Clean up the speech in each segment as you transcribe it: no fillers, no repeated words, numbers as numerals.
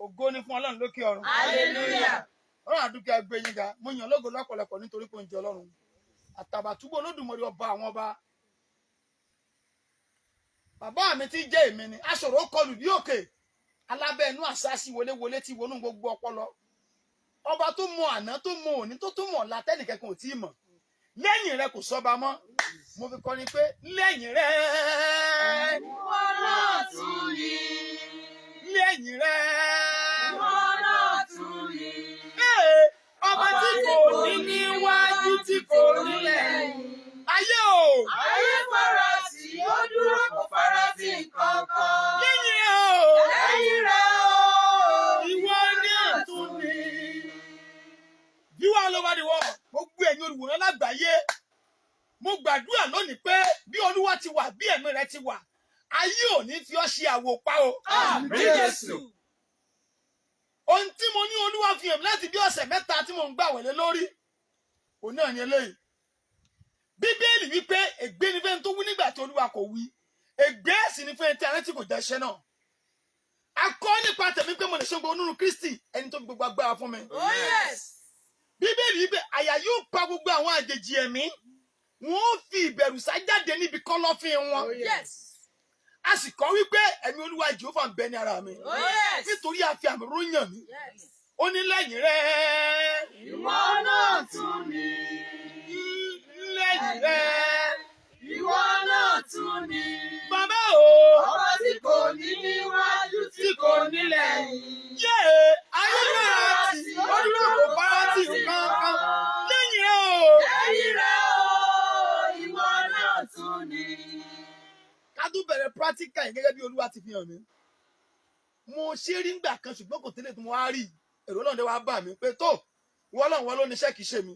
Ògo ni fún Ọlọ́run lókè ọ̀run. Hallelujah. Ọlọ́run àdúgbò agbé yín ga. Mo yàn lógo lọ́pọ̀lọpọ̀ nítorí pé ó ń jẹ Ọlọ́run. Àtàbàtúbú Olódùmarè, ọba àwọn ọba. Bàbá mi tí jẹ́ èmi ni. Aṣọ̀rọ̀ kọlù bí òkè. Alábẹ́ inú àṣàṣì wọléwọlé tí wọnú gbogbo ọpọlọ. Ọba tó mọ àná, tó mọ òní, tó tún mọ̀ ọ̀la tẹ́nìkẹ́kan ò tí ì mọ̀. Lẹ́yìn rẹ kò sọ́ba mọ́. Mo fi kọrin pé lẹ́yìn rẹ. Ìwọ náà tún ni. Lẹ́yìn rẹ. Ìwọ náà tún ni. Ee, ọba tí kò ní níwájú, tí kò ní lẹ́yìn. Ayé o. Ayé farati, ó dúró, kò farati nǹkan kan. Lẹ́yìn rẹ o. Lẹ́yìn rẹ̀ o. Ìwọ náà tún ni. Viewer all over the world, gbogbo ẹ̀yin olùwòran lágbàáyé. Mo gbàdúrà lónìí pé bí Olúwa ti wà, bí ẹ̀mí rẹ ti wà, ayé ò ní fi ọ́ ṣe àwòpá o. Àmín Jésù. Ohun tí mo ní Olúwa fi hàn mí láti bí ọ̀sẹ̀ 3 tí mo ń gbà wẹ̀lé lórí, òun náà ni eléyìí. Bíbélì wípé ègbé ni fẹ́ni tó wí nígbà tí Olúwa kò wí, ègbé sì ni fẹ́ni tí arántí kò jẹ́ iṣẹ́ náà. A kọ́ nípa tẹ̀mí pé mo lè ṣe gbogbo nínú Kristi, ẹni tó fi gbogbo agbára fún mi. Oh yes. Bíbélì wípé àyà yóò pa gbogbo àwọn àjèjì ẹ̀mí, wọn ó fi ìbẹ̀rù sá jáde níbi kọ́lọ́fín wọn. A sì kọ́ wípé ẹ̀mí Olúwa Jèhófà ń bẹ ní ara mi, Oh yes. nítorí a fi àmì òróró yàn mí. Ó ní lẹ́yìn rẹ̀. Ìwọ náà tún ni. Lẹ́yìn rẹ̀. Ìwọ náà tún ni. Bàbá o. Ọba tí kò ní níwájú, tí kò ní lẹ́yìn. Yé ayé náà tì, ó dúró, kò fara tì nǹkan kan. Lẹ́yìn rẹ̀ o. Lẹ́yìn rẹ̀ o, ìwọ náà tún ni. Ká tún bẹ̀rẹ̀ practical yìí gẹ́gẹ́ bí Olúwa ti fi hàn mí. Mo ṣe rí ngbà kan, ṣùgbọ́n kò tẹ́lẹ̀ tí mo wá rí èrò Ọlọ́run dé wá bà mí pé tó ìwọ Ọlọ́run, wọn ló ní iṣẹ́, kìí ṣe mi.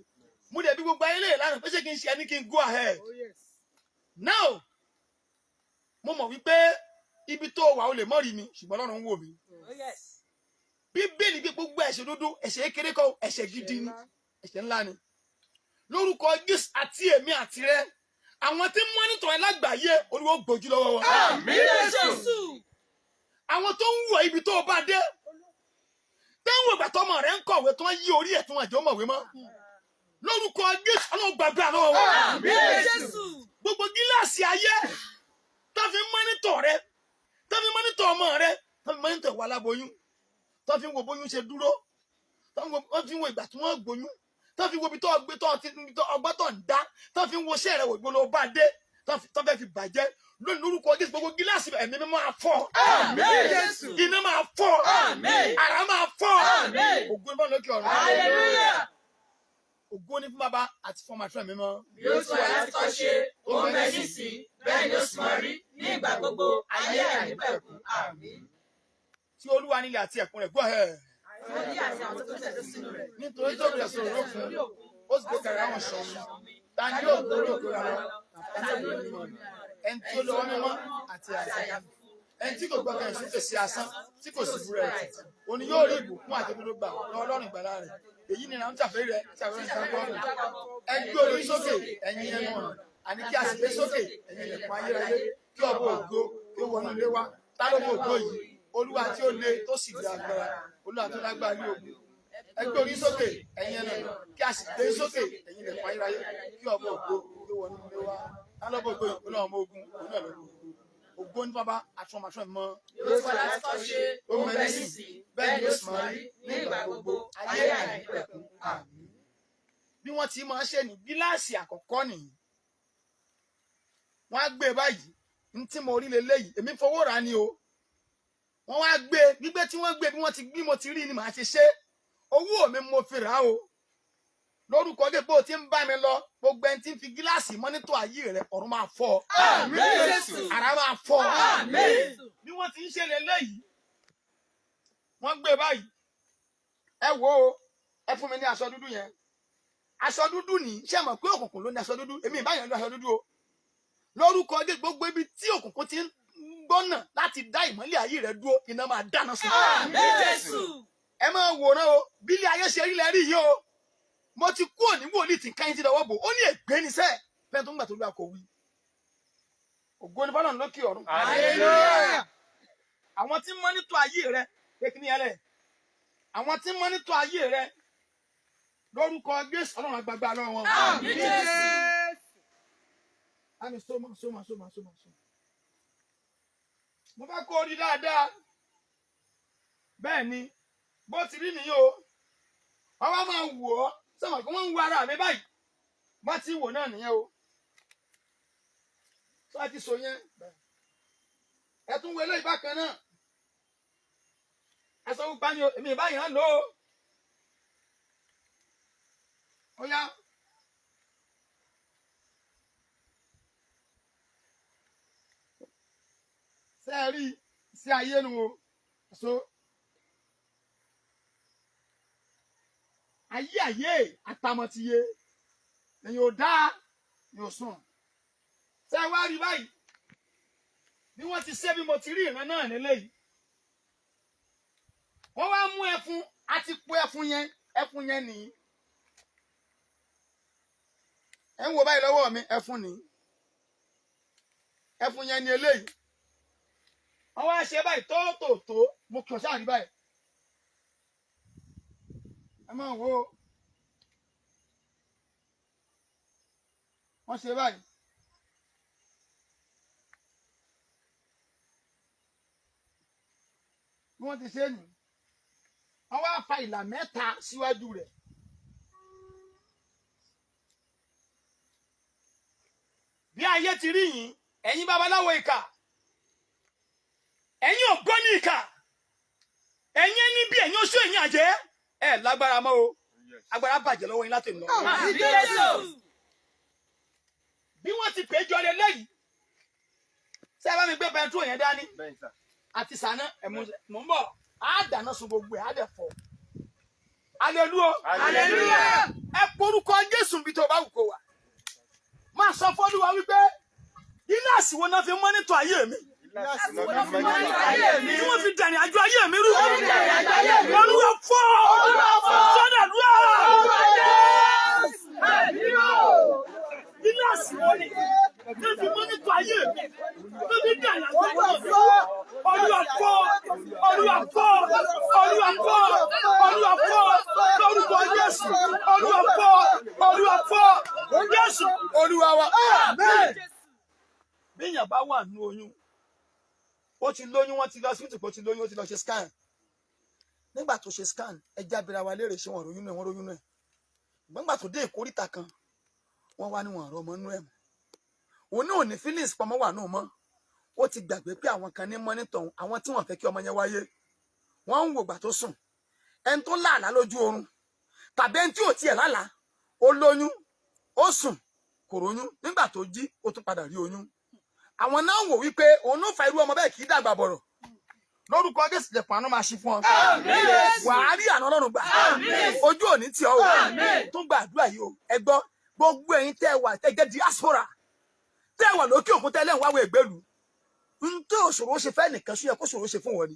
Mo dẹ̀ bí gbogbo ayé lè lánàá pé ṣé kí n ṣe ẹni kí n go ahead. Now mo mọ̀ wípé ibi tó wà, o lè mọ̀ rí mi, ṣùgbọ́n Ọlọ́run ń wò mí. Bíbélì gbé gbogbo ẹ̀ṣẹ̀ dúdú, ẹ̀ṣẹ̀ kékeré kọ́, ẹ̀ṣẹ̀ gidi ni, ẹ̀ṣẹ̀ ńlá ni. Lórúkọ Jésù, àti èmi àti rẹ, àwọn tí ń monitor ẹ lágbàáyé, Olúwa ó gbójú lọ́wọ́ wọn. Àmín Jésù. Àwọn tó ń wọ ibi tó o bá dé, tó ń wọ ìgbà tọmọ rẹ ń kọ̀wé, tó ń yí orí ẹ̀ tó ń àjọ mọ̀wé mọ́, lórúkọ Jésù, Ọlọ́run gbàgbé lọ́wọ́ wọn. Àmín Jésù. Gbogbo gíláàsì ayé tó fi ń monitor rẹ, tó fi ń monitor ọmọ rẹ, tó fi ń monitor ìwà aláboyún, tó fi ń wo bóyún ṣe dúró, tó fi ń wo ìgbà tí wọ́n gbóyún, tó fi ń wo ibi tó gbé, tó ti ọgbọ́n tó ń dá, tó fi ń wo iṣẹ́ rẹ wò ìgbóná bá dé, tó fẹ́ fi bàjẹ́ lónìí, lórúkọ Jésù, gbogbo gíláàsì ẹ̀mí mímọ́ máa fọ́. Àmín Jésù. Iná máa fọ́. Àmín. Àrá máa fọ́. Àmín. Ògo ní fún lókè ọ̀run. Hallelujah. Ògo ní fún Bàbá àti fún Ọmọ àti fún Ẹ̀mí Mímọ́. Bí ó ti wà látìkọ́ṣe, ó ń bẹ nísìn, bẹ́ẹ̀ ni ó sì máa rí ní ìgbà gbogbo ayé àìnípẹ̀kun. Àmín. Tí Olúwa nílẹ̀ àti ẹ̀kún rẹ̀, go ahead. Ayé àti àwọn tó tẹ̀dó sínú rẹ̀. Nítorí tó bẹ̀rẹ̀ sọ̀rọ̀ lókun, ó sì gbé kàrà àwọn ṣọ̀run. Ta ni yóò gorí òkè rẹ̀ lọ? Tàbí ní mímọ́ rẹ̀? Ẹni tí ó lọ́wọ́ mímọ́ àti àyà funfun, ẹni tí kò gbọ́kàn sókè sí asán, tí kò sì búra ẹ̀tàn, òní yóò rí ìbùkún àti òdodo gbà lọ́wọ́ Ọlọ́run ìgbàlà rẹ̀. Èyí ni ìrántí àfẹ́rí rẹ̀ tí àwọn ìta gbọ́. Ẹ gbé orí sókè, ẹ̀yin ẹnu ọ̀nà, àní kí a sì gbé sókè, ẹ̀yin ilẹ̀kùn ayérayé, kí ọba ògo kí ó wọnú ilé wá. Ta ló mọ ògo yìí? Olúwa tí ó le tó sì di agbára, Olúwa tó lágbára ní ogun. Ẹ gbé orí sókè, ẹ̀yin ẹnu ọ̀nà, kí a sì gbé sókè, ẹ̀yin ilẹ̀kùn ayérayé, kí ọba ògo kí ó wọnú ilé wá. Ta ló mọ ògo yìí? Olúwa ọmọ ogun, òun náà ló mọ ògo. Ògo ní Bàbá àti ọmọ àti Ẹ̀mí. Bí ó ti wà látìkọ́ṣe, ó ń bẹ nísìn, bẹ́ẹ̀ ni ó sì máa rí ní ìgbà gbogbo ayé àìnípẹ̀kun. Àmín. Bí wọ́n ti máa ń ṣe ní gíláàsì àkọ́kọ́ nìyí. Wọ́n á gbé báyìí ní tí mo rí leléyìí, èmi fowó rà ni o. Wọ́n wá gbé gbígbé tí wọ́n gbé, bí wọ́n ti bí mo ti rí ni màá ṣe ṣe. Owó mi mo fi rà o. Lórúkọ dé, bó o ti ń bá mi lọ, gbogbo ẹni tí ń fi gíláàsì monitor ayé rẹ, ọ̀run máa fọ́. Àmín Jésù. Àrá máa fọ́. Àmín. Bí wọ́n ti ń ṣe leléyìí, wọ́n gbé báyìí. Ẹ wo o, ẹ fún mi ní aṣọ dúdú yẹn. Aṣọ dúdú ní ṣé mọ̀ pé òkùnkùn ló ní aṣọ dúdú? Èmi ìbáyọ̀ ló aṣọ dúdú o. Lórúkọ dé, gbogbo ibi tí òkùnkùn ti ń gbọ́nà láti dá ìmọ́lẹ̀ ayé rẹ dúró, iná máa dáná sun. Àmín Jésù. Ẹ máa wòran o, bílé ayé ṣe rí lẹ rí yìí o. Mo ti kú òní wòlíì tí ń káyín tí dọwọ́ bò ó ní ègbé níṣẹ́ fẹ́ẹ́ tó ń gbà tó lóra kò wí. Ògo ni fọlọ́run lókè ọ̀run. Hallelujah. Àwọn tí ń monitor ayé rẹ pé kí ni ẹlẹ́ Àwọn tí ń mọ́nítọ̀ ayé rẹ lórúkọ Jésù, Ọlọ́run àgbàgbà lọ́wọ́ wọn. Àmín Jésù. Àmì sọmọ sọmọ sọmọ sọmọ sọmọ. Mo fẹ́ kó o rí dáadáa. Bẹ́ẹ̀ ni, bó ti rí nìyí o. Wọ́n wá máa wò ọ́ sọ̀rọ̀ kí wọ́n ń wo ara mi báyìí. Má ti wò náà nìyẹn o. Sọ ti sọ yẹn. Ẹ tún wo eléyìí bákan náà. Aṣọ pupa ni o, èmi ìbáyìí hàn lò ó. Ó yá. Ṣé ẹ rí i sí ayé nu o? So ayé ayé àtàmọ̀tìyé èyàn ò dáa ni ò sùn. Ṣé ẹ wá rí báyìí? Bí wọ́n ti ṣe bí mo ti rí ìran náà nílé yìí. Wọ́n wá mú ẹfun, àti po ẹfun yẹn, ẹfun yẹn nìyí. Ẹ ń wo báyìí lọ́wọ́ mi, ẹfun nìyí. Ẹfun yẹn ni eléyìí. Wọ́n wá ṣe báyìí tóótòótó, mo kàn ṣáà rí báyìí. Ẹ máa wo. Wọ́n ṣe báyìí. Bí wọ́n ti ṣe nìyí. Wọ́n wá fa ìlà mẹ́ta síwájú rẹ̀. Bí ayé ti rí yìí, ẹ̀yin babaláwo ìkà, ẹ̀yin ògbóni ìkà, ẹ̀yin ẹni bí ẹ̀yin oṣù ẹ̀yin àjẹ́, ẹ̀ lágbára mọ́ o, agbára bàjẹ́ lọ́wọ́ yín láti lọ. Àmín Jésù. Bí wọ́n ti pè é jọ lélẹ́yìí, ṣé ẹ bá mi gbé pẹtrol yẹn dání àti sànà ẹ̀mú mò ń bọ̀, á dáná sun gbogbo ẹ̀, á dẹ̀ fọ́. Hallelujah. Hallelujah. Ẹ porúkọ Jésù bí tó bá wù kó wà. Máa sọ fọ́lúwa wípé iná àsìwò náà fi mọ́nítọ̀ ayé mi. Tí wọ́n fi dàní àjọ ayé mi rú. Olúwa fọ́. Sọ́dà dúró. Iná àsìwò ni tí fi mọ́nítọ̀ ayé mi. Tí fi dàní àjọ ayé mi rú. Olúwa fọ́. Olúwa fọ́. Olúwa fọ́. Olúwa fọ́. Lórúkọ Jésù. Olúwa fọ́. Olúwa fọ́. Jésù. Olúwa wa. Bí èèyàn bá wà nínú oyún, ó ti lóyún, wọ́n ti lọ hospital pé ó ti lóyún, ó ti lọ ṣe scan. Nígbà tó ṣe scan, ẹja abira wa léèrè ṣé wọ́n ròyún náà, wọ́n ròyún náà. Nígbà tó dé ìkóríta kan, wọ́n wá ní wọn àrọ ọmọ inú ẹ̀ mọ́. Òun náà ò ní feelings pamọ́ wà náà mọ́. Ó ti gbàgbé pé àwọn kan ní mọ́nítọ̀ òun, àwọn tí wọ́n fẹ́ kí ọmọ yẹn wáyé. Wọ́n ń wògbà tó sùn. Ẹni tó láàlá lójú oorun tàbí ẹni tí ò tiẹ̀ lálàá, ó lóyún, ó sùn, kò róyún. Nígbà tó jí, ó tún padà rí oyún. Àwọn náà wò wípé òun ló fa irú ọmọ bẹ́ẹ̀ kì í dàgbà bọ̀rọ̀. Lórúkọ Jésù, lẹ̀kùn àánú máa ṣí fún ọ. Wàá rí àánú Ọlọ́run gbà. Ojú òní tì ọ́ o. Tún gba àdúrà yìí o. Ẹ gbọ́, gbogbo ẹ̀yin tẹ́ ẹ wà tẹ́ jẹ́ diaspora, tẹ́ ẹ wà lókè òkun tẹ́ lẹ́hìn wáwọ̀ ìgbélú. N tó òṣòro ṣe fẹ́ nìkan ṣú yẹ kó ṣòro ṣe fún wọn ni.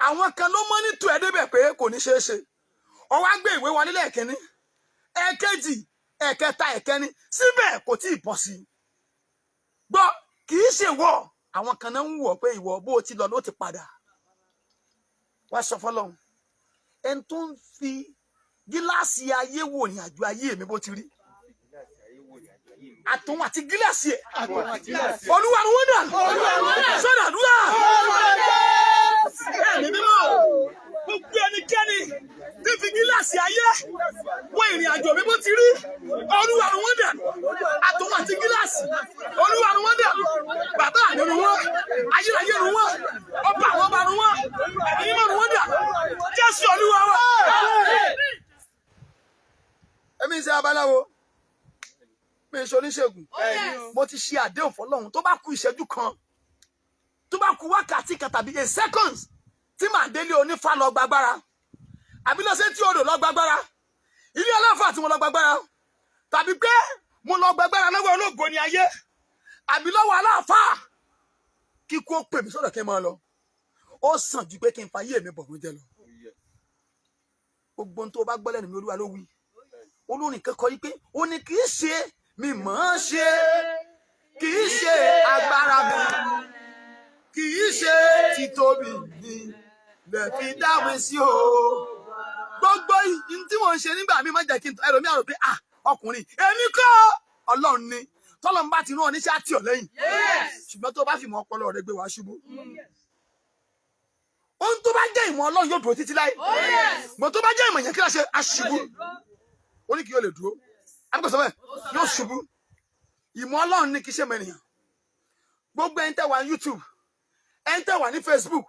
Àwọn kan ló mọ́ ní tù ẹ́ débẹ̀ pé kò ní ṣeé ṣe. Ó wá gbé ìwé wọlé lẹ́ẹ̀kínní, ẹ̀ẹ̀kejì, ẹ̀ẹ̀kẹta, ẹ̀kẹrin, síbẹ̀ kò tí ì bọ́ sí i. Gbọ́, kì í ṣe wọ àwọn kan náà ń wọ̀ pé ìwọ bó o ti lọ ló ti padà. Wá sọ fọlọ́run, ẹni tó ń fi gíláàsì ayé wò ní àjò ayé mi bó ti rí, àtòun àti gíláàsì ẹ̀, Olúwa ni wọ́n dà sọ́dà dúrà. Ẹ̀mí mímọ́, gbogbo ẹnikẹ́ni tí fi gíláàsì ayé wọ ìrìn àjò mi bó ti rí, Olúwa ni wọ́n dà. Àtòun àti gíláàsì, Olúwa ni wọ́n dà. Bàbá mi ni wọ́n, ayérayé ni wọ́n, ọba àwọn ọba ni wọ́n, ẹ̀mí mímọ́ ni wọ́n dà. Jésù Olúwa wa. Èmi ń ṣe abaláwo, mi ń ṣe oníṣègùn. Mo ti ṣe àdéhùn fọlọ́run, tó bá kú ìṣẹ́jú kan, tó bá kú wákàtí kan tàbí a seconds tí màá délé onífá lọ gbàgbára, àbí lọ sí tí odò lọ gbàgbára, ilé aláfà tí mo lọ gbàgbára, tàbí pé mo lọ gbàgbára lọ́wọ́ ológo ní ayé, àbí lọ́wọ́ aláàfáà, kíkú ó pè mí sọ́dọ̀ kí n máa lọ. Ó sàn ju pé kí n fa ayé mi bọ̀ mí jẹ lọ. Gbogbo ohun tó bá gbọ́ lẹ́nu mi, Olúwa ló wí. Olórin kan kọ yí pé ó ní kì í ṣe mi mọ̀ ọ́n ṣe, kì í ṣe agbára mi, kì í ṣe títóbi mi, Lè fi dá mi sí o. Gbogbo n tí mò ń ṣe nígbà mi má jẹ́ kí n ẹlòmíà rò pé ah, ọkùnrin èmi kọ́, Ọlọ́run ni. Tọ́lọ́run bá ti rán ọ níṣẹ́, àti ọ̀ lẹ́yìn. Ṣùgbọ́n tó bá fi mọ ọpọlọ rẹ gbé wàá ṣubú. Ohun tó bá jẹ́ ìmọ̀ Ọlọ́run yóò dúró títí láé. Mọ̀ tó bá jẹ́ ìmọ̀ yẹn, kí la ṣe? Aṣubú. Ó ní kí yóò lè dúró. Àbíkọ̀ sọ bẹ́ẹ̀, yóò ṣubú. Ìmọ̀ Ọlọ́run ní kí ṣe mọ ènìyàn. Gbogbo ẹni tẹ́ wà ní YouTube, ẹni tẹ́ wà ní Facebook,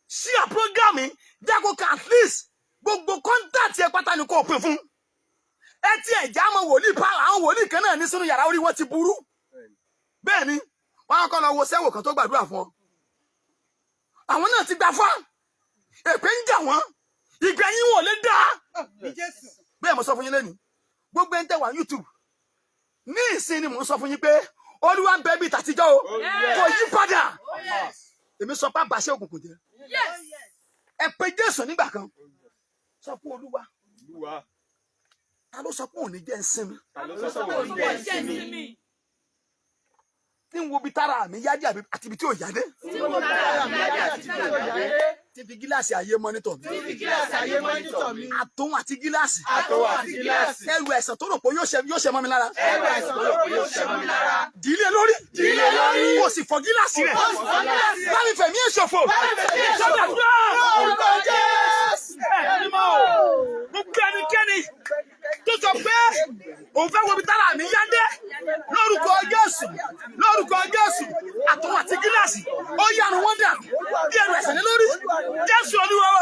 share program yìí, jẹ́ kó ka at least gbogbo contact ẹ pátá ni kò pín fún ẹ. Tí ẹ já mọ wòlíì pa àwọn wòlíì kan náà ní sínú yàrá, orí wọn ti burú. Bẹ́ẹ̀ ni wọ́n á kọ́ lọ wo sẹ́wò kan tó gbàdúrà fún ọ. Àwọn náà ti gbà fún èpè ń jà wọ́n, ìgbẹ̀yìn wọn ò lè dáa. Bẹ́ẹ̀ mo sọ fún yín lẹ́nu. Gbogbo ẹni tẹ́ wà ní YouTube ní ìsìn ni mò ń sọ fún yín pé Olúwa ń bẹ bíi tàtijọ́ o, kò yí padà. Èmi sọ pé àbàṣẹ òkùnkùn jẹ. Ẹ pé Jésù nígbà kan, sọ fún Olúwa. Olúwa. Ta ló sọ pé òun ní jẹ́ ń sinmi? Ta ló sọ pé òun jẹ́ ìsinmi? Tí ń wo ibi tára mi yá dé àti ibi tí ò yá dé, tí fi gíláàsì ayé monitor mi. Fi gíláàsì ayé monitor mi. Àtòun àti gíláàsì. Àtòun àti gíláàsì. Ẹrù ẹ̀sán tó rò pé yóò ṣe mọ́ mi lára. Ẹrù àìsàn tó rò pé yóò ṣe mọ́ mi lára. Dìílé lórí. Dìílé lórí. Kò sì fọ́ gíláàsì rẹ̀. Ó sì fọ́ gíláàsì rẹ̀. Bá mi fẹ̀mí ẹ̀ ṣòfò. Bá mi fẹ̀mí ẹ̀ ṣòfò. Sọ́dà dúró. Orúkọ Jésù. Gbogbo ẹnikẹ́ni tó sọ pé òun fẹ́ wo ibi tára mi yá dé, lórúkọ Jésù, lórúkọ Jésù, àtòun àti gíláàsì, ó yanu wọn dànù bí ẹrù ẹ̀ṣẹ̀ lé lórí. Jésù Olúwa wa.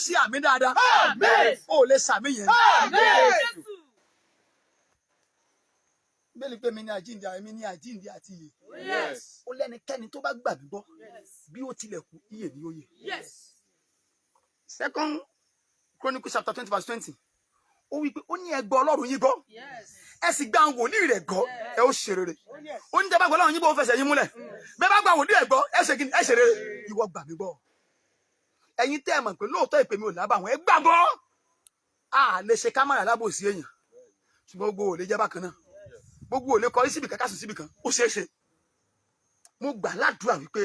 Ṣe àmì dáadáa. Ó lè sàmì yẹn. Bẹ́ẹ̀ni pé mi ní àjíǹde, èmi ní àjíǹde àti ìyè. Ó lẹ́nikẹ́ni tó bá gbà mí gbọ́, bí ó tilẹ̀ kú, ìyè ni ó yè. Second Chronicles chapter 20 verse 20, ó wí pé ó ní, ẹ gbọ́ Ọlọ́run yín gbọ́, ẹ sì gba àwọn wòlíì rẹ̀ gbọ́, ẹ ó ṣe rere. Ó ní tẹ́ bá gbọ́ Ọlọ́run yín gbọ́, ó fẹsẹ̀ yín múlẹ̀. Bẹ́ẹ̀ bá gba wòlíì rẹ̀ gbọ́, ẹ ṣe kí ni? Ẹ ṣe rere. Ìwọ gbà mí gbọ́. Ẹ̀yin tẹ́ ẹ mọ̀ pé lóòótọ́ ìpè mi ò lábà wọn, ẹ gbàgbọ́. A lè ṣe kámẹ́rà lábòsí èèyàn, ṣùgbọ́n gbogbo ò lè jẹ́ bákan náà. Gbogbo ò lè kọrí síbì kan, kásùn síbì kan. Ó ṣeé ṣe. Mo gbà ládùúrà wípé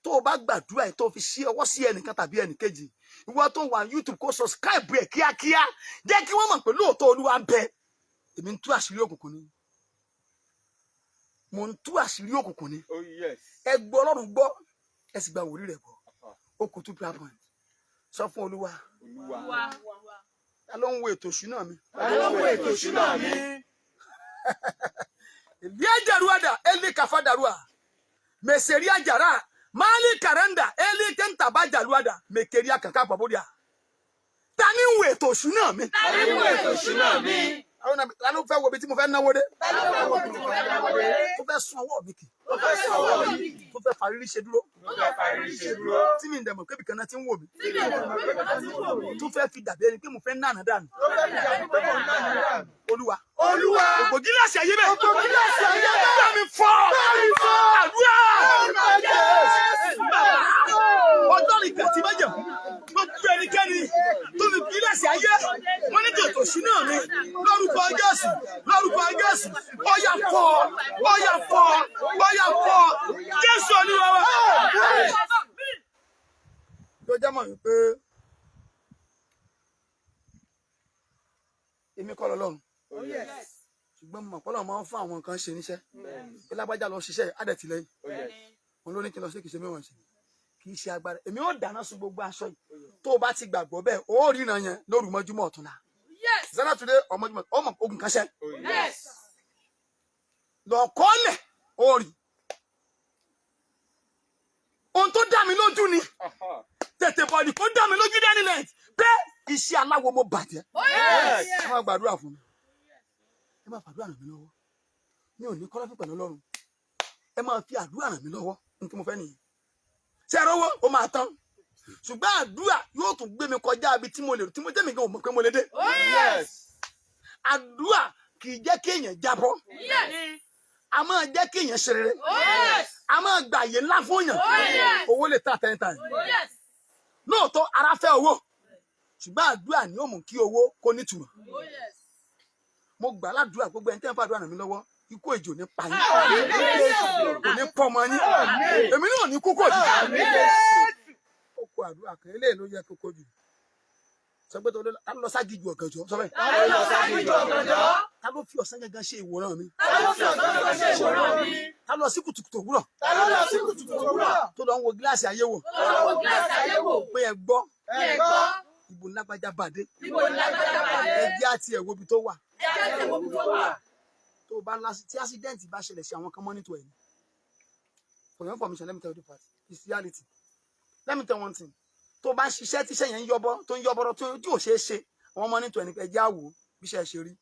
tó o bá gbàdúrà ẹ, tó o fi sí ọwọ́ sí ẹnìkan tàbí ẹnìkejì, ìwọ tó wà ní YouTube, kó subscribe ẹ kíákíá, jẹ́ kí wọ́n mọ̀ pé lóòótọ́ Olúwa ń bẹ. Èmi ń tú àṣírí òkùnkùn ni. Mo ń tú àṣírí òkùnkùn ni. Oh yes. Ẹ gbọ́ Ọlọ́run gbọ́, ẹ sì gba wòlíì rẹ̀ gbọ́. Ó kù two prayer point. Sọ fún Olúwa. Olúwa. Ta ló ń wo ètò ìṣúná mi? Ta ló ń wo ètò ìṣúná mi? Eliajaruada eli kafadarua meseria jara mali karanda eli kentabajaruada mekeria kaka pabodia. Ta ni ń wo ètò ìṣúná mi? Ta ló ń wo ètò ìṣúná mi? Ta ló fẹ́ wo ibi tí mo fẹ́ náwó dé? Ta ló fẹ́ wo ibi tí mo fẹ́ náwó dé? Tó fẹ́ sún ọwọ́ mi kì. Tó fẹ́ sún ọwọ́ mi kì. Tó fẹ́ farírí ṣe dúró. Tó fẹ́ farírí ṣe dúró. Tí mi ń dẹ̀mọ̀ kébì kan náà ti ń wò mí. Tí mi ò mọ̀ pé kò tí ń wò mí. Tó fẹ́ fi dàbí ẹni pé mo fẹ́ nànà dànù. Tó fẹ́ fi dàbí pé mo ń nànà dànù. Olúwa. Olúwa. Ògbó gíláàsì ayé bẹ́ẹ̀. Ògbó gíláàsì ayé bẹ́ẹ̀. Bá mi fọ́. Bá mi fọ́. Àdúrà. Orúkọ Jésù. Bàbá. Ọjọ́ ìgbà tí májẹ̀ gbogbo ẹnikẹ́ni tó fi gíláàsì ayé wọ́n ní tòtò sínú mi, lórúkọ Jésù, lórúkọ Jésù, ó yá fọ́, ó yá fọ́, ó yá fọ́. Jésù Olúwa wa. Ló jẹ́ mọ̀ wípé èmi kọ́ lọ́lọ́run, Oh yes. ṣùgbọ́n mo mọ̀ pé Ọlọ́run máa ń fún àwọn nǹkan ṣe níṣẹ́ pé lágbájá lọ ṣiṣẹ́ adẹ̀tìlẹ́yìn. Oh yes. Òun ló ní kí n lọ sí, kì í ṣe mẹ́wọ̀n ṣe, kì í ṣe agbára. Èmi ó dáná sun gbogbo aṣọ yìí. Tó o bá ti gbàgbọ́ bẹ́ẹ̀, ó ríran yẹn lóru mọ́júmọ́ ọ̀túnla. Zara today ọmọjúmọ́ ọmọ ogun kan ṣẹ́. Oh yes. Lọ kọ́lẹ̀, ó rí ohun tó dá mi lójú ni. Aha. Tètè bọ̀dì kó dá mi lójú dání lẹ́yìn pé iṣẹ́ aláwo mo bàjẹ́. Yes. Ẹ máa gbàdúrà fún mi, ẹ máa fàdúrà ràn mí lọ́wọ́. Mi ò ní kọ́lọ́fín pẹ̀lú Ọlọ́run. Ẹ máa fi àdúrà ràn mí lọ́wọ́. Ní tí mo fẹ́ nìyẹn. Ṣé ẹ rówó, ó máa tán, ṣùgbọ́n àdúrà yóò tún gbé mi kọjá ibi tí mo lè tí mo tẹ́mi gan ò mọ̀ pé mo lè dé. Yes. Àdúrà kì í jẹ́ kí èèyàn jábọ́. A máa jẹ́ kí èèyàn ṣe rere. A máa gbà àyè ńlá fún èèyàn. Owó lè tà ten times lóòótọ́, ara fẹ́ owó, ṣùgbọ́n àdúrà ni ó mú kí owó kó nítumọ̀. Mo gbà ládùúrà, gbogbo ẹni tẹ́ ń fàdúrà ràn mí lọ́wọ́, ikú èjò ní pa yín, kò ní pọ́ ọmọ yín, èmi náà ní kúkú òjijì. Ó kó àdúrà kan, eléyìí ló yẹ kókó jù. Sọ pé ta ló lọ ságijù ọ̀gànjọ́? Sọ bẹ́ẹ̀. Ta ló lọ ságijù ọ̀gànjọ́? Ta ló fi ọ̀sán gangan ṣe ìwòran mi? Ta ló fi ọ̀sán gangan ṣe ìwòran mi? Ta ló lọ sí kùtùkùtù òwúrọ̀? Ta ló lọ sí kùtùkùtù òwúrọ̀? Tó lọ ń wo gíláàsì ayé wò. Tó lọ wo gíláàsì ayé wò. Pé ẹ gbọ́. Ẹ gbọ́. Ibo lágbájá bàdé. Ibo lágbájá bàdé. Ẹ jẹ́ àti ẹ̀ wo ibi tó wà. Ẹ jẹ́ àti ẹ̀ wo ibi tó wà. Tó bá lásì tí accident bá ṣẹlẹ̀ sí àwọn kan monitor ẹ̀ ni. For your information, let me tell you the part. It's reality. Let me tell one thing. Tó bá ń ṣiṣẹ́ tíṣẹ́ yẹn ń yọbọ́ tó ń yọbọ́rọ́ tí ò ṣeé ṣe, àwọn monitor ẹ̀ ni pé ẹ jẹ́ á wò ó bí iṣẹ́ ṣe rí.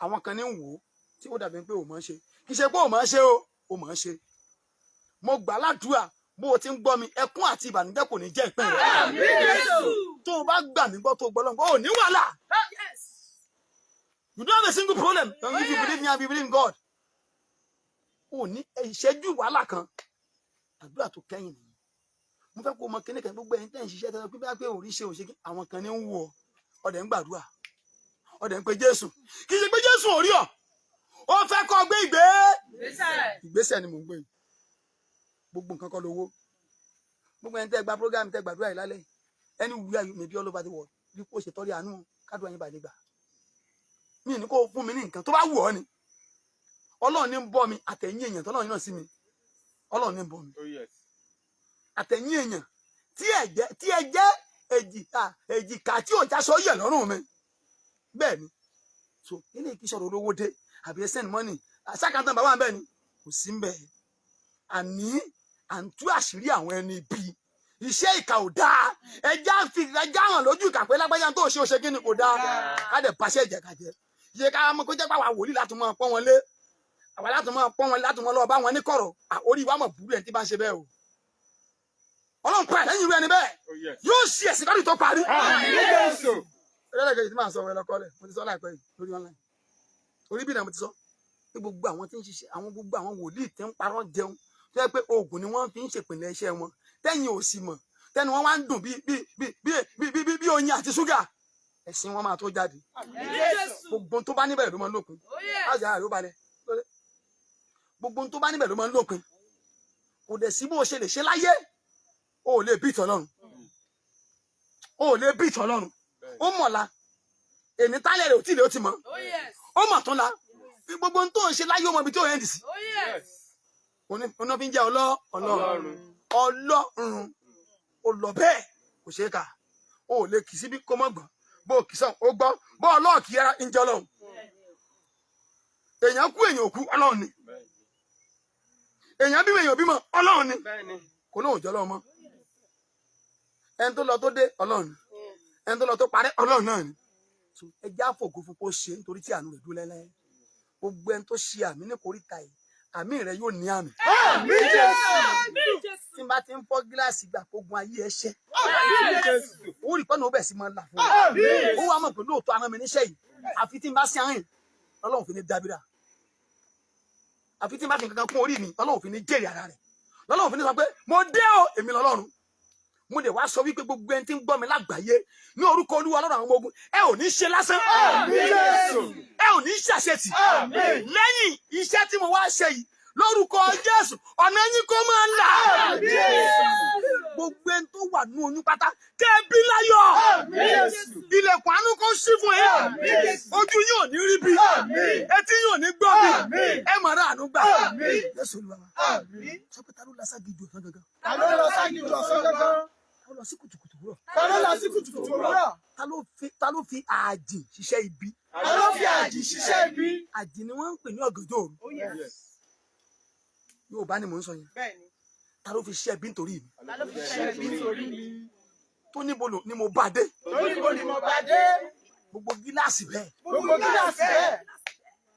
Àwọn kan ní ń wò ó tí ó dàbí pé ò mọ̀ ń ṣe. Kì í ṣe pé ò mọ̀ ń ṣe o, ò mọ̀ ń ṣe. Mo gbà ládùúrà bó o ti ń gbọ́ mi, ẹkún àti ìbànújẹ́ kò ní jẹ́ ìpín rẹ̀. Àmín Jésù. Tó o bá gbà mí gbọ́ tó o gbọ́ lọ́nà, o ò ní wàhálà. Yes. You don't have a single problem. If you believe me and you believe in God. O ní ìṣẹ́jú wàhálà kan. Àdúrà tó kẹ́yìn nìyí. Mo fẹ́ kó o mọ kíní kan, gbogbo ẹ̀yin tẹ́ ń ṣiṣẹ́ tẹ́lẹ̀ pé bá pé òrí ṣe òṣè kí àwọn kan ní ń wù ọ́. Ọ̀dẹ̀ ń gbàdúrà. Ọ̀dẹ̀ ń pe Jésù. Kì í ṣe pé Jésù ò rí ọ. Ó fẹ́ kó gbé ìgbé. Ìgbésẹ̀ ni mò ń gbé yìí. Gbogbo nǹkan kọ́ lówó. Gbogbo ẹ̀yin tẹ́ gba program tẹ́ gbàdúrà yìí lálẹ́. Anywhere you may be all over the world. Bí kò ṣe tọ́rí àánú kádùn ẹ̀yin bàlẹ́ gbà. Mi ní kó fún mi ní nǹkan tó bá wù ọ́ ni. Ọlọ́run ní ń bọ́ mi àtẹ̀yìn èèyàn tọ́lọ́run náà sí mi. Ọlọ́run ní ń bọ́ mi. Oh yes. Àtẹ̀yìn èèyàn tí ẹ jẹ́ èjìká tí ò já sọ yẹ̀ lọ́rùn mi. Bẹ́ẹ̀ ni. So ilé kìí sọ̀rọ̀ olówó dé àbí ẹ send money. Àṣàkàntàn bàbá bẹ́ẹ̀ ni kò sí ń bẹ̀. Àní à ń tú àṣírí àwọn ẹni ibi. Iṣẹ́ ìkà ò dáa. Ẹja fi ẹja hàn lójú ìkà pé lágbájá tó ṣe ó ṣe kí ni kò dáa. Ká dẹ̀ paṣẹ ìjẹ̀kàjẹ́. Iye ká mọ̀ kó jẹ́ pé àwa wòlíì láti máa pọ́n wọn lé. Àwa láti máa pọ́n wọn láti máa lọ bá wọn ní kọ̀rọ̀. Orí wa mọ̀ burú ẹni tí bá ń ṣe bẹ́ẹ̀ o. Ọlọ́run pa ẹ̀lẹ́yìn irú ẹni bẹ́ẹ̀. Oh yes. Yóò ṣe ẹ̀sìn kọ́ni tó parí. Àmín Jésù. Ẹlẹ́dẹ̀kejì tí màá sọ ọ̀rẹ́ lọ́kọ́lẹ̀, mo ti sọ láìpẹ́ yìí lórí online. Orí bí náà mo ti sọ. Pé gbogbo àwọn tí ń ṣiṣẹ́, àwọn gbogbo àwọn wòlíì tí ń parọ́ jẹun, tó yẹ pé oògùn ni wọ́n fi ń ṣèpìlẹ̀ iṣẹ́ wọn. Tẹ́yìn ò sì mọ̀, tẹ́nu wọn wá ń dùn bí oyin àti ṣúgà. Ẹ̀sìn wọn máa tó jáde. Gbogbo tó bá níbẹ̀rẹ̀ ló máa ń lópin. Láti ara rẹ̀ ó balẹ̀. Gbogbo tó bá níbẹ̀ ló máa ń lópin. Kò dẹ̀ sí bó o ṣe lè ṣe láyé. O ò lè bí ìtàn Ọlọ́run. O ò lè bí ìtàn Ọlọ́run. Ó mọ̀ la. Èmi tálẹ̀ rẹ̀ ò tí ì lè ó ti mọ̀. Ó mọ̀ tán la. Gbogbo tó ń ṣe láyé ó mọ ibi tí ó yẹn dì sí. Yes. Oná fi ń jẹ́ Ọlọ́run. Ọlọ́run. Ó lọ bẹ́ẹ̀ kò ṣeé kà. O ò lè kì í síbí kó mọ̀ gbọ́n. Bó o kì í sàn ó gbọ́. Bó ọlọ́ọ̀kì yẹra ń jẹ́ Ọlọ́run. Èèyàn kú èèyàn ò kú Ọlọ́run ni. Èèyàn bímọ èèyàn bímọ Ọlọ́run ni. Kò lóun jọ Ọlọ́run mọ́. Ẹni tó lọ tó dé Ọlọ́run ni. Ẹni tó lọ tó parẹ́ Ọlọ́run náà ni. So ẹ já fògo fún kó ṣe nítorí tí àánú rẹ̀ dúró lẹ́lẹ́. Gbogbo ẹni tó ṣe àmì ní koríta yìí, àmì rẹ̀ yóò ní àmì. Àmín Jésù. Tí n bá ti ń fọ́ gíláàsì gbà kógun ayé ẹ ṣẹ́. Àmín Jésù. Ó rí pẹ́ẹ́nù ó bẹ̀ sí máa là fún un. Àmín. Ó wá mọ̀ pé lóòótọ́ ara mi níṣẹ́ yìí. Àfi tí n bá sí àárín, Ọlọ́run fi ní dábìrà. Àfi tí n bá fi nǹkan kún orí mi, Ọlọ́run fi ní jèrè ara rẹ̀. Lọ́lọ́run fi ní sọ pé mo dé o, èmi lọ́lọ́run. Mo dẹ̀ wá sọ wípé gbogbo ẹni tí ń gbọ́ mi lágbàáyé ní orúkọ Olúwa Ọlọ́run àwọn ọmọ ogun, ẹ ò ní ṣe lásán. Àmín Jésù. Ẹ ò ní ṣàṣetì. Àmín. Lẹ́yìn iṣẹ́ tí mo wá ṣe yìí, lórúkọ Jésù, ọ̀nà yín kó máa là. Àmín Jésù. Gbogbo ẹni tó wà ní oyún pátá, kẹ́ ẹ bí láyọ̀. Àmín Jésù. Ilẹ̀kùn àánú kó ṣí fún yín. Àmín Jésù. Ojú yín ò ní rí bí. Àmín. Etí yín ò ní gbọ́ bí. Àmín. Ẹ mọ̀ rà àánú gbà. Àmín. Jésù Olúwa wa. Àmín. Sọ pé ta ló lọ ságijù ọ̀sán gangan? Ta ló lọ ságijù ọ̀sán gangan? Ta ló lọ sí kùtùkùtù òwúrọ̀? Ta ló lọ sí kùtùkùtù òwúrọ̀? Ta ló fi ààjìn ṣiṣẹ́ ibi? Ta ló fi àjì ṣiṣẹ́ ibi? Àjìn ni wọ́n ń pè ní ọ̀gànjọ́ òru. Yes. Yorùbá ni mò ń sọ yẹn. Bẹ́ẹ̀ni. Ta ló fi ṣiṣẹ́ ibi nítorí mi? Ta ló fi ṣiṣẹ́ ibi nítorí mi? Tó níbo ni mo bá dé? Tó níbo ni mo bá dé? Gbogbo gíláàsì bẹ́ẹ̀. Gbogbo gíláàsì bẹ́ẹ̀.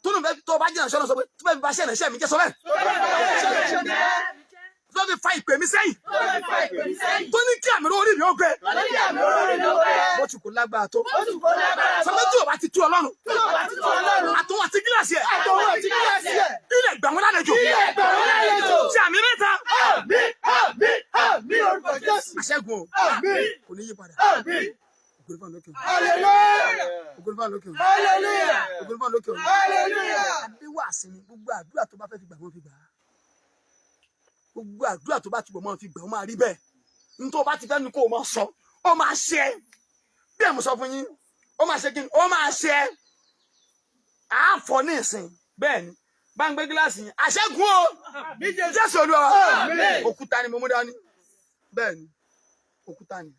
Tó nù bẹ́ẹ̀ tó bá jìnnà sọ́nà sọ pé tó bẹ́ẹ̀ fi bá ṣẹ́ ìrìnṣẹ́ mi jẹ́ sọ bẹ́ẹ̀. Tó bẹ́ẹ̀ fi bá ṣẹ́ ìrìnṣẹ́ mi jẹ́. Tó fi fa ìpè mi sẹ́yìn. Tó fi fa ìpè mi sẹ́yìn. Tó ní kí àmì orí mi ó gbẹ. Tó ní kí àmì orí mi ó gbẹ. Bó ti kò lágbára tó. Bó ti kò lágbára tó. Sọ pé tí o bá ti tú Ọlọ́run. Tí o bá ti tú Ọlọ́run. Àtòun àti gíláàsì ẹ̀. Àtòun àti gíláàsì ẹ̀. Ilẹ̀ gbà wọ́n lálejò. Ilẹ̀ gbà wọ́n lálejò. Ṣé àmì mẹ́ta? Àmín, àmín, àmín orúkọ Jésù. Àṣẹ́gun o. Àmín. Kò ní yí padà. Àmín. Ògo ni fún lókè. Hallelujah. Ògo ni fún lókè. Hallelujah. Ògo ni fún lókè. Hallelujah. Adéwàsí ni gbogbo àdúrà tó bá fẹ́ fi gbà wọ́n fi gbà á. Gbogbo àdúrà tó bá túbọ̀ máa fi gbà wọ́n máa rí bẹ́ẹ̀. Nítorí o bá ti fẹ́ nu kó o máa sọ, ó máa ṣe é. Bí ẹ̀ mo sọ fún yín, ó máa ṣe kí ni? Ó máa ṣe é. Àáfọ̀ ní ìsìn. Bẹ́ẹ̀ ni, bá ń gbé gíláàsì yẹn. Àṣẹ́gun o! Jésù Olúwa wa. Àmín. Òkúta ni mo mú dání. Bẹ́ẹ̀ ni, òkúta ni.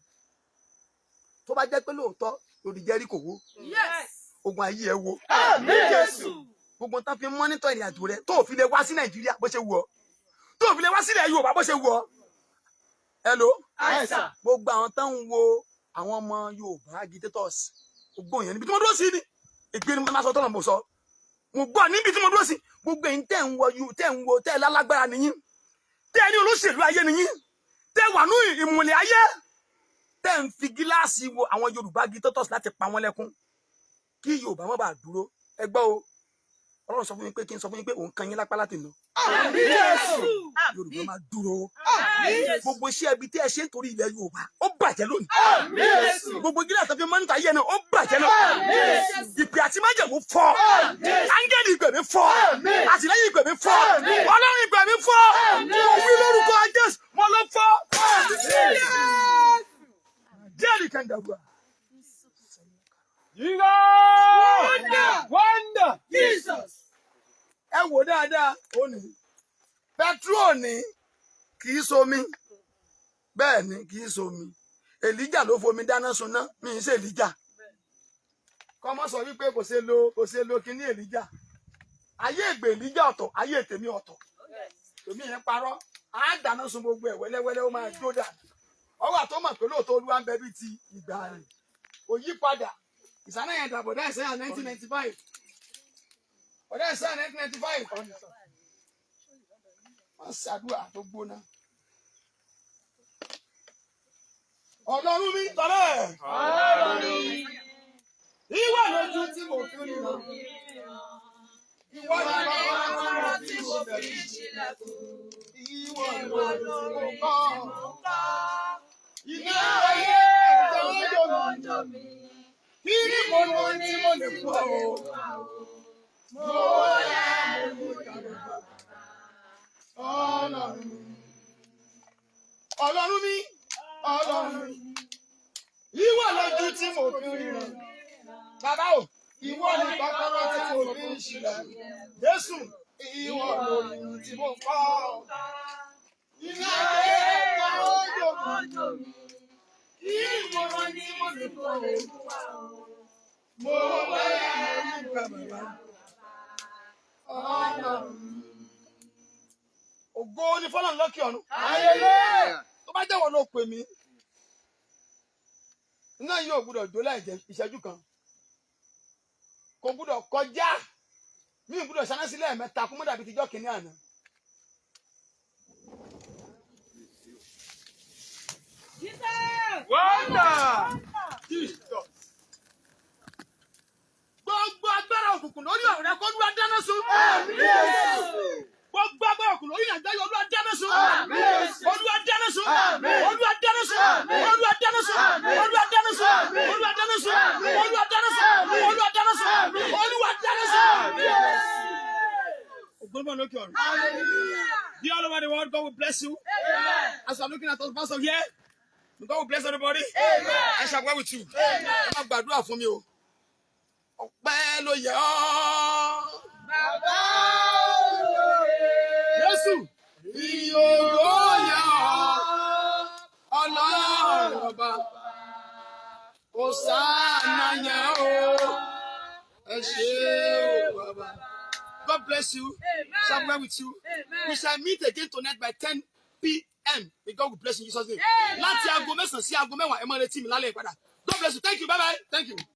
Tó bá jẹ́ pé lóòótọ́ lòdì Jẹ́ríkò wó, ogun ayé ẹ wo. Àmín Jésù. Gbogbo tán fi ń monitor ìrìn àjò rẹ tó ò fi lè wá sí Nàìjíríà bó ṣe wù ọ́, tó ò fi lè wá sílẹ̀ Yorùbá bó ṣe wù ọ́. Hello. Àìsàn. Gbogbo àwọn tán ń wo àwọn ọmọ Yorùbá agitators, gbogbo yẹn níbi tí mo dúró sí ni ìpè ní mo máa sọ tọ́nà mo sọ. Mo gbọ́ níbi tí mo dúró sí, gbogbo ẹ̀yin tẹ́ ń wo, tẹ́ ń wo, tẹ́ lálágbára nìyí, tẹ́ ní olóṣèlú ayé nìyí, tẹ́ wà ní ìmùlẹ̀ ayé, tẹ́ ń fi gíláàsì wo àwọn Yorùbá agitators láti pa wọ́n lẹ́kún kí Yorùbá má bàa dúró. Ẹ gbọ́ o, Ọlọ́run sọ fún mi pé kí n sọ fún yín pé òun kan yín lápá láti lọ. Àmín Jésù. Yorùbá máa dúró. Àmín. Gbogbo iṣẹ́ ibi tí ẹ ṣe ń torí ilẹ̀ Yorùbá, ó bàjẹ́ lónìí. Àmín Jésù. Gbogbo gíláàsì tó fi monitor ayé náà, ó bàjẹ́ náà. Àmín Jésù. Ìpè àti májẹ̀mú fọ́. Àmín. Áńgẹ́lì ìpè mi fọ́. Àmín. Àtìlẹ́yìn ìpè mi fọ́. Àmín. Ọlọ́run ìpè mi fọ́. Àmín. Mo wí lórúkọ Jésù, mo lọ fọ́. Jẹ́rìí kẹ́ńdàbùà. Wonder. Wonder. Jesus. Ẹ wò dáadáa, ó ní petrol ní kì í somi. Bẹ́ẹ̀ ni, kì í somi. Èlíjà ló fomi dáná sunná. Mi ń ṣe Èlíjà kọ́mọ́ sọ wípé kò ṣe lo kíní Èlíjà. Ayé ìgbè Èlíjà ọ̀tọ̀, ayé tèmi ọ̀tọ̀. Tèmi yẹn parọ́, á dáná sun gbogbo ẹ̀ wẹ́lẹ́wẹ́lẹ́, ó máa jó dànù. Ọwọ́ àtọ́ mọ̀ pé lóòótọ́ Olúwa ń bẹ bíi ti ìgbà rẹ̀, kò yí padà. Ìsáná yẹn dàbọ̀ dá ìsáyà 1995, ọ̀dà ìsáyà 1995. Wọ́n ṣàdúrà tó gbóná. Ọlọ́run mi tọ́lẹ̀. Ọlọ́run mi. Ìwọ lójú tí mo fi ríran. Ìwọ ni Ìwọ ni kọ́kọ́rọ́ tí mo kọ́kọ́rọ́ tí mo fi fi ń ń ṣílẹ̀kùn. Ìwọ Ìwọ lórí tí mo lórí kọ́. tí mo kọ́. Iná Iná ayé ayé ẹ̀jẹ̀ ò ń jẹ́ jò kó mí. jó mi. Kí ni mo ní tí mo lè fún ọ? Mo yẹ mo yẹ. Ọlọ́run mi. Ọlọ́run mi. Ọlọ́run mi. Ìwọ lójú tí mo fi ríran. Bàbá o, ìwọ ni kọ́kọ́rọ́ tí mo fi ń ṣílẹ̀kùn. Jésù, ìwọ lórí tí mo kọ́. Iná ayé ẹ̀jẹ̀ ń jò mí. Kí ni mo ní tí mo lè fún ọ? Mo wáyà nípa bàbá. Ọlọ́run mi. Ògo ni fọ́lọ́run lókè ọ̀run. Hallelujah. Tó bá jẹ́wọ́ ló pè mí. Iná yìí ò gbúdọ̀ jó láì jẹ́ ìṣẹ́jú kan. Kò gbúdọ̀ kọjá. Mi ò gbúdọ̀ ṣáná sílẹ̀ mẹ́ta kó mọ́ dàbí tijọ́ kìíní àná. Wonder. Gbogbo agbára òkùnkùn lórí ọ̀rẹ́ rẹ kó Olúwa dáná sun. Àmín Jésù. Gbogbo agbára òkùnkùn lórí Nàìjíríà, Olúwa dáná sun. Àmín Jésù. Olúwa dáná sun. Àmín. Olúwa dáná sun. Àmín. Olúwa dáná sun. Àmín. Olúwa dáná sun. Àmín. Olúwa dáná sun. Àmín. Olúwa dáná sun. Àmín. Olúwa dáná sun. Àmín. Olúwa dáná sun. Àmín Jésù. Ògbóngbò lókè ọ̀run. Hallelujah. Dear all over the world, God will bless you. As you are looking at us, pastor here, God will bless everybody. I shall go with you. Ẹ máa gbàdúrà fún mi o. Ọpẹ́ ló yẹ ọ́. Bàbá olóore. Jésù, ìyòrò yẹ ọ́. Ọlọ́run ọba. Hosanna yẹ o. Ẹ ṣé o bàbá. God bless you. Shall be with you. We shall meet again tonight by 10 p.m. May God will bless you in Jesus' name. Láti aago 9 sí aago 10, ẹ máa retí mi lálẹ́ ìpadà. God bless you. Thank you. Bye bye. Thank you.